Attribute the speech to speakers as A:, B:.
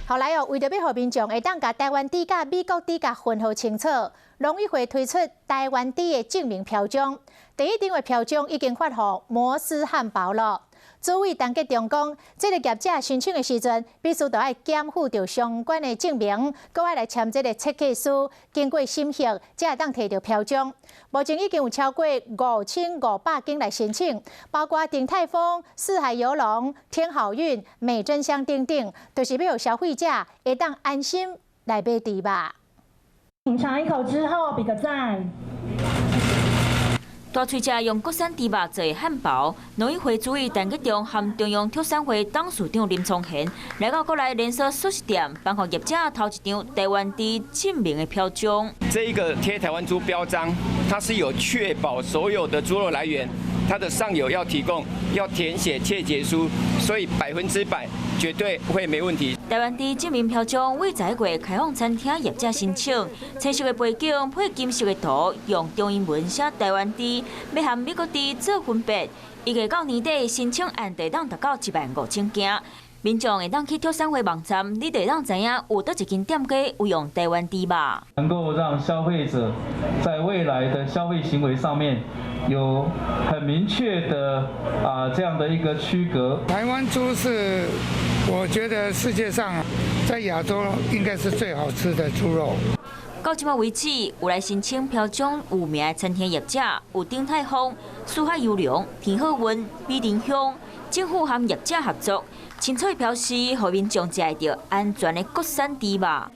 A: 後來哦，為著欲予民眾會當共台灣豬佮美國豬共分予清楚，農委會推出台灣豬的證明標章。第一張的標章已經發予摩斯漢堡囉。主委陳吉仲講，這个業者申請的時陣，必須著愛檢附著相關的證明，閣愛來簽這个切結書，經過審核，才會當提著標章。目前已經有超過5500間來申請，包括鼎泰豐、四海遊龍、天好運、美珍香等等，就是欲予消費者會當安心來買豬肉。
B: 品嘗一口之後，比個讚。
C: 大喙食用國產豬肉做漢堡，農委會主委陳吉仲和中央畜產會董事長林聰賢來到國內連鎖速食店，頒予業者頭一張台灣豬證明的標章。
D: 這一個貼台灣豬標章，它是有確保所有的豬肉來源，它的上游要提供，要填寫切結書，所以100%絕對會沒問題。
C: 台灣豬證明標章為10月開放餐廳業者申請，青色的背景配金色的圖，用中英文寫台灣豬，欲和美國豬做分別。預計到年底申請案會當達到1萬5千件。民眾會當去畜產會網站，你就會當知影有佗一間店家有用台灣豬肉。
E: 能夠讓消費者在未來的消費行為上面有很明確的這樣的一個區隔。
F: 台灣豬是我覺得世界上在亞洲應該是最好吃的豬肉。
C: 到這擺為止，有來申請標章有名的餐廳業者有鼎泰豐、四海遊龍、天好運、美珍香。政府和業者合作，清楚標示，予民眾食會著安全的國產豬肉。